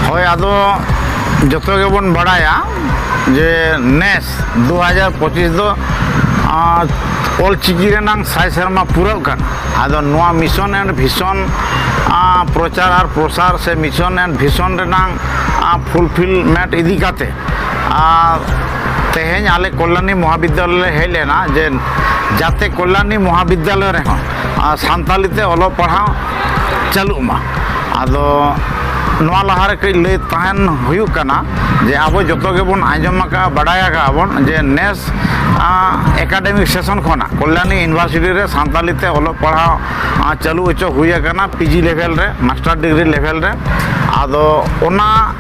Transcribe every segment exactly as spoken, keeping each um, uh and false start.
ᱦᱳᱭ, ᱟᱫᱚ ᱡᱚᱛᱚ ᱜᱮᱵᱚᱱ ᱵᱟᱲᱟᱭᱟ ᱡᱮ ᱱᱮᱥ ᱫᱩ ᱦᱟᱡᱟᱨ ᱯᱚᱸᱪᱤᱥ ᱫᱚ, ᱟᱸ, ᱚᱞᱪᱤᱠᱤ ᱨᱮᱱᱟᱝ ᱥᱟᱭ ᱥᱮᱨᱢᱟ ᱯᱩᱨᱟᱹᱜ ᱠᱟᱱᱟ᱾ ᱟᱫᱚ ᱱᱚᱣᱟ mission and vision, ᱟᱸ, ᱯᱨᱚᱪᱟᱨ ᱟᱨ ᱯᱨᱚᱥᱟᱨ ᱥᱮ mission and vision ᱨᱮᱱᱟᱝ, ᱟᱸ, fulfillment ᱤᱫᱤ ᱠᱟᱛᱮ, ᱟᱨ ᱛᱮᱦᱮᱧ ᱟᱞᱮ ᱠᱚᱞᱭᱟᱱᱤ ᱢᱚᱦᱟᱵᱤᱫᱽᱫᱟᱞᱚᱭ ᱞᱮ ᱦᱮᱡ ᱞᱮᱱᱟ ᱡᱮ ᱡᱟᱛᱮ ᱠᱚᱞᱭᱟᱱᱤ ᱢᱚᱦᱟᱵᱤᱫᱽᱫᱟᱞᱚᱭ ᱨᱮᱦᱚᱸ, ᱟᱨ, ᱥᱟᱱᱛᱟᱞᱤ ᱛᱮ ᱚᱞᱚᱜ ᱯᱟᱲᱦᱟᱣ ᱪᱟᱹᱞᱩᱜ ᱢᱟ᱾ ᱟᱫᱚ ᱱᱚᱣᱟ ᱞᱟᱦᱟᱨᱮ ᱠᱟᱹᱡ ᱞᱟᱹᱭ ᱛᱟᱦᱮᱱ ᱦᱩᱭᱩᱜ ᱠᱟᱱᱟ ᱡᱮ ᱟᱵᱚ ᱡᱚᱛᱚ ᱜᱮᱵᱚᱱ ᱟᱸᱡᱚᱢ ᱟᱠᱟᱫᱼᱟ, ᱵᱟᱰᱟᱭ ᱟᱠᱟᱫᱼᱟ ᱵᱚᱱ ᱡᱮ ᱱᱮᱥ, ᱟᱸ, academic session ᱠᱷᱚᱱᱟᱜ ᱠᱚᱞᱭᱟᱱᱤ University ᱨᱮ ᱥᱟᱱᱛᱟᱞᱤ ᱛᱮ ᱚᱞᱚᱜ ᱯᱟᱲᱦᱟᱣ, ᱟᱸ, ᱪᱟᱹᱞᱩ ᱦᱚᱪᱚ ᱦᱩᱭ ᱟᱠᱟᱱᱟ, PG level ᱨᱮ, master degree level ᱨᱮ᱾ ᱟᱫᱚ ᱚᱱᱟ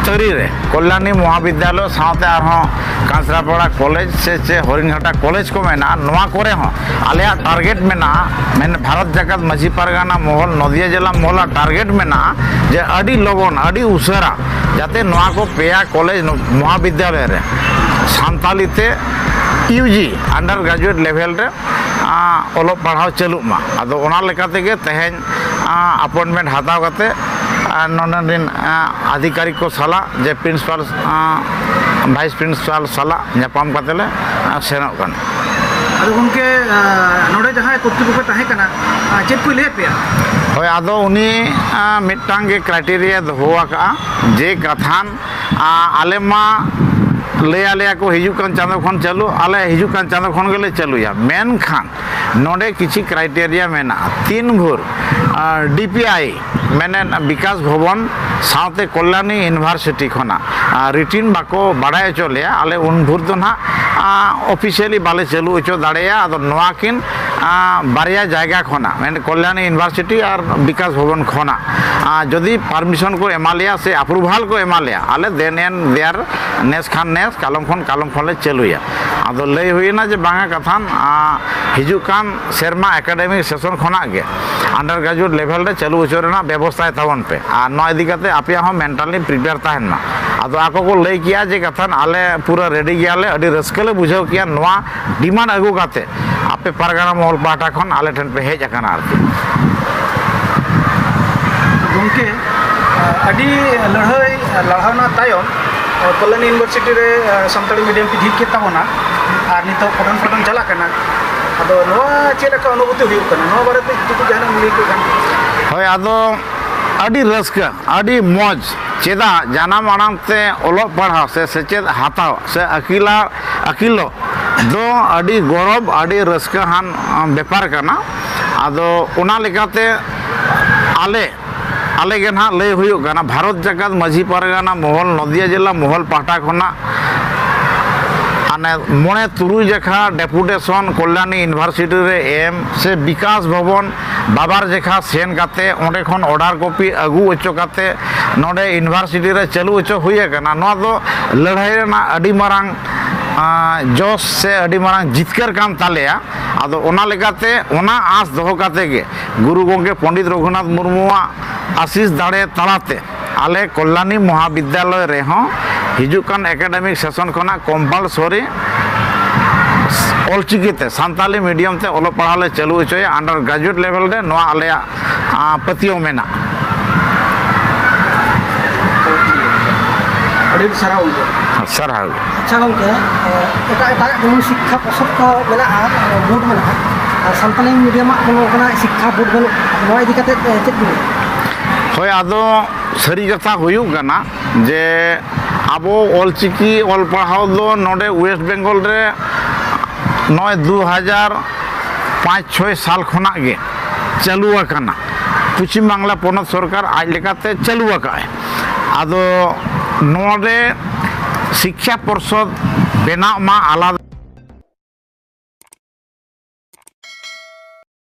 ᱛᱟᱹᱨᱤ ᱨᱮ ᱠᱚᱞᱭᱟᱱᱤ ᱢᱚᱦᱟᱵᱤᱫᱽᱫᱟᱞᱚᱭ ᱥᱟᱶᱛᱮ ᱟᱨᱦᱚᱸ ᱠᱟᱸᱥᱨᱟᱯᱟᱲᱟ ᱠᱚᱞᱮᱡᱽ ᱥᱮ ᱪᱮ ᱦᱚᱨᱤᱱᱜᱷᱟᱴᱟ ᱠᱚᱞᱮᱡᱽ ᱠᱚ ᱢᱮᱱᱟᱜᱼᱟ, ᱱᱚᱣᱟ ᱠᱚᱨᱮ ᱦᱚᱸ ᱟᱞᱮᱭᱟᱜ target ᱢᱮᱱᱟᱜᱼᱟ, ᱢᱮᱱ ᱵᱷᱟᱨᱚᱛ ᱡᱟᱠᱟᱛ ᱢᱟᱹᱡᱷᱤ ᱯᱟᱨᱜᱟᱱᱟ ᱢᱚᱦᱚᱞ, ᱱᱚᱫᱤᱭᱟ ᱡᱮᱞᱟ ᱢᱚᱦᱚᱞᱟᱜ target ᱢᱮᱱᱟᱜᱼᱟ ᱡᱮ ᱟᱹᱰᱤ ᱞᱚᱜᱚᱱ, ᱟᱹᱰᱤ ᱩᱥᱟᱹᱨᱟ ᱡᱟᱛᱮ ᱱᱚᱣᱟ ᱠᱚ ᱯᱮᱭᱟ ᱠᱚᱞᱮᱡᱽ ᱢᱚᱦᱟᱵᱤᱫᱽᱫᱟᱞᱚᱭ ᱨᱮ ᱥᱟᱱᱛᱟᱞᱤ ᱛᱮ UG under graduate level ᱨᱮ, ᱟᱸ, ᱚᱞᱚᱜ ᱯᱟᱲᱦᱟᱣ ᱪᱟᱹᱞᱩᱜ ᱢᱟ᱾ ᱟᱫᱚ ᱚᱱᱟ ᱞᱮᱠᱟ ᱛᱮᱜᱮ ᱛᱮᱦᱮᱧ, ᱟᱸ, appointment ᱦᱟᱛᱟᱣ ᱠᱟᱛᱮ, ᱟᱸ, ᱱᱚᱰᱮ ᱨᱮᱱ, ᱟᱸ, ᱟᱫᱷᱤᱠᱟᱨᱤᱠ ᱠᱚ ᱥᱟᱞᱟᱜ ᱡᱮ principal, ᱟᱸ, vice principal ᱥᱟᱞᱟᱜ ᱧᱟᱯᱟᱢ ᱠᱟᱛᱮ ᱞᱮ, ᱟᱸ, ᱥᱮᱱᱚᱜ ᱠᱟᱱᱟ᱾ ᱟᱫᱚ ᱜᱚᱢᱠᱮ, ᱟᱸ, ᱱᱚᱰᱮ ᱡᱟᱦᱟᱸᱭ ᱠᱚᱨᱛᱨᱤᱯᱚᱠᱠᱷᱚ ᱛᱟᱦᱮᱸ ᱠᱟᱱᱟ, ᱟᱸ, ᱪᱮᱫ ᱠᱚᱭ ᱞᱟᱹᱭᱟᱫ ᱯᱮᱭᱟ? ᱦᱳᱭ, ᱟᱫᱚ ᱩᱱᱤ, ᱟᱸ, ᱢᱤᱫᱴᱟᱝ ᱜᱮ criteria ᱫᱚᱦᱚ ᱟᱠᱟᱫᱼᱟ ᱡᱮ ᱠᱟᱛᱷᱟᱱ, ᱟᱸ, ᱟᱞᱮ ᱢᱟ ᱞᱟᱹᱭ ᱟᱞᱮᱭᱟ ᱠᱚ ᱦᱤᱡᱩᱜ ᱠᱟᱱ ᱪᱟᱸᱫᱚ ᱠᱷᱚᱱ ᱪᱟᱹᱞᱩ, ᱟᱞᱮ ᱦᱤᱡᱩᱜ ᱠᱟᱱ ᱪᱟᱸᱫᱚ ᱠᱷᱚᱱ ᱜᱮᱞᱮ ᱪᱟᱹᱞᱩᱭᱟ, ᱢᱮᱱᱠᱷᱟᱱ ᱱᱚᱰᱮ ᱠᱤᱪᱷᱤ criteria ᱢᱮᱱᱟᱜᱼᱟ᱾ ᱛᱤᱱ ᱵᱷᱳᱨ, ᱟᱸ, DPI ᱢᱮᱱᱮᱫ ᱵᱤᱠᱟᱥ ᱵᱷᱚᱵᱚᱱ ᱥᱟᱶᱛᱮ ᱠᱚᱞᱭᱟᱱᱤ University ᱠᱷᱚᱱᱟᱜ, ᱟᱸ, written ᱵᱟᱠᱚ ᱵᱟᱲᱟᱭ ᱦᱚᱪᱚ ᱞᱮᱭᱟ, ᱟᱞᱮ ᱩᱱ ᱵᱷᱳᱨ ᱫᱚ ᱱᱟᱦᱟᱜ, ᱟᱸ, officially ᱵᱟᱞᱮ ᱪᱟᱹᱞᱩ ᱦᱚᱪᱚ ᱫᱟᱲᱮᱭᱟᱜᱼᱟ᱾ ᱟᱫᱚ ᱱᱚᱣᱟ ᱠᱤᱱ, ᱟᱸ, ᱵᱟᱨᱭᱟ ᱡᱟᱭᱜᱟ ᱠᱷᱚᱱᱟᱜ, ᱢᱮᱱ ᱠᱚᱞᱭᱟᱱᱤ University ᱟᱨ ᱵᱤᱠᱟᱥ ᱵᱷᱚᱵᱚᱱ ᱠᱷᱚᱱᱟᱜ, ᱟᱸ, ᱡᱩᱫᱤ permission ᱠᱚ ᱮᱢᱟ ᱞᱮᱭᱟ ᱥᱮ approval ᱠᱚ ᱮᱢᱟ ᱞᱮᱭᱟ, ᱟᱞᱮ then and there ᱱᱮᱥ ᱠᱷᱟᱱ ᱱᱮᱥ, ᱠᱟᱞᱚᱢ ᱠᱷᱚᱱ ᱠᱟᱞᱚᱢ ᱠᱷᱚᱱ ᱞᱮ ᱪᱟᱹᱞᱩᱭᱟ᱾ ᱟᱫᱚ ᱞᱟᱹᱭ ᱦᱩᱭᱮᱱᱟ ᱡᱮ ᱵᱟᱝᱟ ᱠᱟᱛᱷᱟᱱ, ᱟᱸ, ᱦᱤᱡᱩᱜ ᱠᱟᱱ ᱥᱮᱨᱢᱟ academic session ᱠᱷᱚᱱᱟᱜ ᱜᱮ under graduate level ᱨᱮ ᱪᱟᱹᱞᱩ ᱦᱚᱪᱚ ᱨᱮᱱᱟᱜ ᱵᱮᱵᱚᱥᱛᱷᱟᱭ ᱛᱟᱵᱚᱱ ᱯᱮ, ᱟᱨ ᱱᱚᱣᱟ ᱤᱫᱤ ᱠᱟᱛᱮ ᱟᱯᱮᱭᱟᱜ ᱦᱚᱸ mentally prepare ᱛᱟᱦᱮᱱ ᱢᱟ᱾ ᱟᱫᱚ ᱟᱠᱚ ᱠᱚ ᱞᱟᱹᱭ ᱠᱮᱜᱼᱟ ᱡᱮ ᱠᱟᱛᱷᱟᱱ ᱟᱞᱮ ᱯᱩᱨᱟᱹ ready ᱜᱮᱭᱟᱞᱮ, ᱟᱹᱰᱤ ᱨᱟᱹᱥᱠᱟᱹ ᱞᱮ ᱵᱩᱡᱷᱟᱹᱣ ᱠᱮᱜᱼᱟ ᱱᱚᱣᱟ demand ᱟᱹᱜᱩ ᱠᱟᱛᱮ ᱟᱯᱮ ᱯᱟᱨᱜᱟᱱᱟ ᱢᱚᱦᱚᱞ ᱯᱟᱦᱴᱟ ᱠᱷᱚᱱ ᱟᱞᱮ ᱴᱷᱮᱱ ᱯᱮ ᱦᱮᱡ ᱟᱠᱟᱱᱟ ᱟᱨᱠᱤ᱾ ᱜᱚᱢᱠᱮ, ᱟᱹᱰᱤ ᱞᱟᱹᱲᱦᱟᱹᱭ ᱞᱟᱲᱦᱟᱣᱱᱟ ᱛᱟᱭᱚᱢ ᱠᱚᱞᱞᱟᱱᱤ ᱤᱭᱩᱱᱤᱵᱷᱟᱨᱥᱤᱴᱤ ᱨᱮ ᱥᱟᱱᱛᱟᱲᱤ ᱢᱤᱰᱤᱭᱟᱢ ᱯᱮ ᱡᱷᱤᱡ ᱠᱮᱫ ᱛᱟᱵᱚᱱᱟ, ᱟᱨ ᱱᱤᱛᱚᱜ ᱯᱚᱴᱚᱱ ᱯᱚᱴᱚᱱ ᱪᱟᱞᱟᱜ ᱠᱟᱱᱟ᱾ ᱟᱫᱚ ᱱᱚᱣᱟ ᱪᱮᱫ ᱞᱮᱠᱟ ᱚᱱᱩᱵᱷᱩᱛᱤ ᱦᱩᱭᱩᱜ ᱠᱟᱱᱟ, ᱱᱚᱣᱟ ᱵᱟᱨᱮᱛᱮ ᱡᱩᱫᱤ ᱡᱟᱦᱟᱱᱟᱜ ᱮᱢ ᱞᱟᱹᱭ ᱠᱮ ᱠᱷᱟᱱ? ᱦᱳᱭ, ᱟᱫᱚ ᱟᱹᱰᱤ ᱨᱟᱹᱥᱠᱟᱹ, ᱟᱹᱰᱤ ᱢᱚᱡᱽ᱾ ᱪᱮᱫᱟᱜ ᱡᱟᱱᱟᱢ ᱟᱲᱟᱝ ᱛᱮ ᱚᱞᱚᱜ ᱯᱟᱲᱦᱟᱣ ᱥᱮ ᱥᱮᱪᱮᱫ ᱦᱟᱛᱟᱣ ᱥᱮ ᱟᱹᱠᱤᱞᱟ-, ᱟᱹᱠᱤᱞᱚᱜ ᱫᱚ ᱟᱹᱰᱤ ᱜᱚᱨᱚᱵᱽ, ᱟᱹᱰᱤ ᱨᱟᱹᱥᱠᱟᱹᱣᱟᱱ ᱵᱮᱯᱟᱨ ᱠᱟᱱᱟ᱾ ᱟᱫᱚ ᱚᱱᱟ ᱞᱮᱠᱟᱛᱮ ᱟᱞᱮ, ᱟᱞᱮ ᱜᱮ ᱱᱟᱦᱟᱜ ᱞᱟᱹᱭ ᱦᱩᱭᱩᱜ ᱠᱟᱱᱟ, ᱵᱷᱟᱨᱚᱛ ᱡᱟᱠᱟᱛ ᱢᱟᱹᱡᱷᱤ ᱯᱟᱨᱜᱟᱱᱟ ᱢᱚᱦᱚᱞ, ᱱᱚᱫᱤᱭᱟ ᱡᱮᱞᱟ ᱢᱚᱦᱚᱞ ᱯᱟᱦᱴᱟ ᱠᱷᱚᱱᱟᱜ ᱦᱟᱱᱮ ᱢᱚᱬᱮ ᱛᱩᱨᱩᱭ ᱡᱟᱠᱷᱟ ᱰᱮᱯᱩᱴᱮᱥᱚᱱ ᱠᱚᱞᱭᱟᱱᱤ ᱤᱭᱩᱱᱤᱵᱷᱟᱨᱥᱤᱴᱤ ᱨᱮ ᱮᱢ ᱥᱮ ᱵᱤᱠᱟᱥ ᱵᱷᱚᱵᱚᱱ ᱵᱟᱵᱟᱨ ᱡᱟᱠᱷᱟ ᱥᱮᱱ ᱠᱟᱛᱮ ᱚᱸᱰᱮ ᱠᱷᱚᱱ ᱚᱰᱟᱨ ᱠᱚᱯᱤ ᱟᱹᱜᱩ ᱦᱚᱪᱚ ᱠᱟᱛᱮ ᱱᱚᱰᱮ ᱤᱭᱩᱱᱤᱵᱷᱟᱨᱥᱤᱴᱤ ᱨᱮ ᱪᱟᱹᱞᱩ ᱦᱚᱪᱚ ᱦᱩᱭ ᱟᱠᱟᱱᱟ᱾ ᱱᱚᱣᱟ ᱫᱚ ᱞᱟᱹᱲᱦᱟᱹᱭ ᱨᱮᱱᱟᱜ ᱟᱹᱰᱤ ᱢᱟᱨᱟᱝ, ᱟᱸ, ᱡᱚᱥ ᱥᱮ ᱟᱹᱰᱤ ᱢᱟᱨᱟᱝ ᱡᱤᱛᱠᱟᱹᱨ ᱠᱟᱱ ᱛᱟᱞᱮᱭᱟ᱾ ᱟᱫᱚ ᱚᱱᱟ ᱞᱮᱠᱟᱛᱮ ᱚᱱᱟ ᱟᱸᱥ ᱫᱚᱦᱚ ᱠᱟᱛᱮ ᱜᱮ ᱜᱩᱨᱩ ᱜᱚᱢᱠᱮ ᱯᱚᱱᱰᱤᱛ ᱨᱚᱜᱷᱩᱱᱟᱛᱷ ᱢᱩᱨᱢᱩᱣᱟᱜ ᱟᱥᱤᱥ ᱫᱟᱲᱮ ᱛᱟᱞᱟᱛᱮ ᱟᱞᱮ ᱠᱚᱞᱞᱟᱱᱤ ᱢᱚᱦᱟᱵᱤᱫᱽᱫᱟᱞᱚᱭ ᱨᱮᱦᱚᱸ ᱦᱤᱡᱩᱜ ᱠᱟᱱ ᱮᱠᱟᱰᱮᱢᱤᱠ ᱥᱮᱥᱚᱱ ᱠᱷᱚᱱᱟᱜ ᱠᱚᱢᱯᱟᱞᱥᱚᱨᱤ ᱚᱞᱪᱤᱠᱤ ᱛᱮ, ᱥᱟᱱᱛᱟᱞᱤ ᱢᱤᱰᱤᱭᱟᱢ ᱛᱮ ᱚᱞᱚᱜ ᱯᱟᱲᱦᱟᱣ ᱞᱮ ᱪᱟᱹᱞᱩ ᱦᱚᱪᱚᱭᱟ under graduate level ᱨᱮ᱾ ᱱᱚᱣᱟ ᱟᱞᱮᱭᱟᱜ, ᱟᱸ, ᱯᱟᱹᱛᱭᱟᱹᱣ ᱢᱮᱱᱟᱜᱼᱟ᱾ ᱟᱹᱰᱤ ᱟᱹᱰᱤ ᱥᱟᱨᱦᱟᱣ ᱜᱚᱢᱠᱮ᱾ ᱥᱟᱨᱦᱟᱣ ᱜᱮ᱾ ᱟᱪᱪᱷᱟ ᱜᱚᱢᱠᱮ, ᱮᱴᱟᱜ ᱮᱴᱟᱜ ᱡᱮᱢᱚᱱ ᱥᱤᱠᱠᱷᱟ ᱯᱚᱨᱥᱚᱫ ᱠᱚ ᱢᱮᱱᱟᱜᱼᱟ, ᱵᱳᱨᱰ ᱢᱮᱱᱟᱜᱼᱟ, ᱟᱨ ᱥᱟᱱᱛᱟᱞᱤ ᱢᱤᱰᱤᱭᱟᱢᱟᱜ ᱠᱳᱱᱳ ᱚᱱᱠᱟᱱᱟᱜ ᱥᱤᱠᱠᱷᱟ ᱵᱳᱨᱰ ᱵᱟᱹᱱᱩᱜᱼᱟ, ᱱᱚᱣᱟ ᱤᱫᱤ ᱠᱟᱛᱮ ᱪᱮᱫ ᱵᱤᱱ ᱞᱟᱹᱭᱟ? ᱦᱳᱭ, ᱟᱫᱚ ᱥᱟᱹᱨᱤ ᱠᱟᱛᱷᱟ ᱦᱩᱭᱩᱜ ᱠᱟᱱᱟ ᱡᱮ ᱟᱵᱚ ᱚᱞᱪᱤᱠᱤ ᱚᱞ ᱯᱟᱲᱦᱟᱣ ᱫᱚ ᱱᱚᱰᱮ ᱳᱭᱮᱥᱴ ᱵᱮᱝᱜᱚᱞ ᱨᱮ ᱱᱚᱜᱼᱚᱭ ᱫᱩ ᱦᱟᱡᱟᱨ ᱯᱟᱸᱪ ᱪᱷᱚᱭ ᱥᱟᱞ ᱠᱷᱚᱱᱟᱜ ᱜᱮ ᱪᱟᱹᱞᱩ ᱟᱠᱟᱱᱟ᱾ ᱯᱚᱪᱷᱤᱢ ᱵᱟᱝᱞᱟ ᱯᱚᱱᱚᱛ ᱥᱚᱨᱠᱟᱨ ᱟᱡ ᱞᱮᱠᱟᱛᱮ ᱪᱟᱹᱞᱩ ᱟᱠᱟᱫᱼᱟᱭ᱾ ᱟᱫᱚ ᱱᱚᱰᱮ ᱥᱤᱠᱠᱷᱟ ᱯᱚᱨᱥᱚᱫ ᱵᱮᱱᱟᱜ ᱢᱟ ᱟᱞᱟᱫᱟ